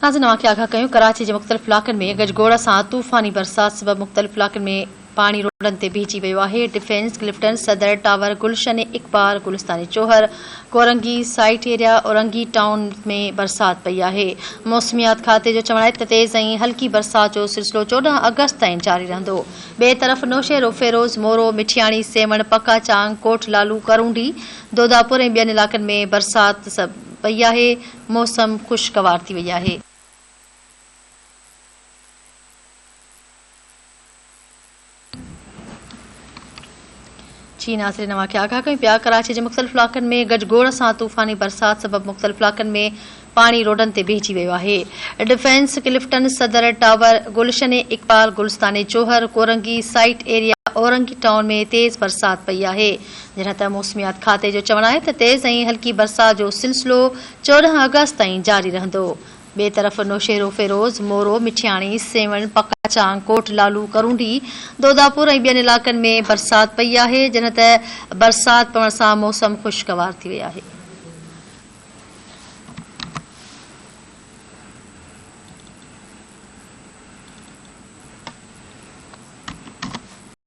ناظرين اوهان کي آگاهه ڪيون ڪراچي جي مختلف علائقن ۾ گجگوڙ سان طوفاني برسات سبب مختلف علائقن ۾ پاڻي روڊن تي بيهجي ويو آهي Defence Clifton Saddar Tower Gulshan Iqbal Gulistan Jauhar Korangi site area Orangi town ۾ برسات پئي آهي موسميات کاتي جو چوڻ آهي ته تيز ۽ هلڪي برسات جو سلسلو 14 آگسٽ تائين جاري رهندو ٻئي طرف نوشهروفيروز مورو مٺياڻي سيوهڻ پڪا چانگ ڪوٽ لالو ڪرونڊي دوداپور ۽ ٻين علائقن ۾ برسات پئي آهي موسم خوشگوار ٿي وئي آهي. جي ناظرين اوهان کي آگاهه ڪيون پيا ڪراچي جي مختلف علائقن ۾ گجگوڙ سان طوفاني برسات سبب مختلف علائقن ۾ پاڻي روڊن تي بيهجي ويو آهي Defence Clifton Saddar Tower Gulshan Iqbal Gulistan Jauhar Korangi site area Orangi town ۾ تيز برسات پئي آهي جڏهن ته موسميات کاتي جو چوڻ آهي ته تيز ۽ هلڪي برسات جو سلسلو 14 آگسٽ تائين جاري رهندو. ٻئي طرف نوشهروفيروز، مورو، مٺياڻي، سيوهڻ، پڪاچانگ، ڪوٽ لالو، ڪرونڊي، دوداپور ۽ ٻين علائقن ۾ برسات پئي آهي، جڏهن ته برسات پوڻ سان موسم خوشگوار ٿي وئي آهي.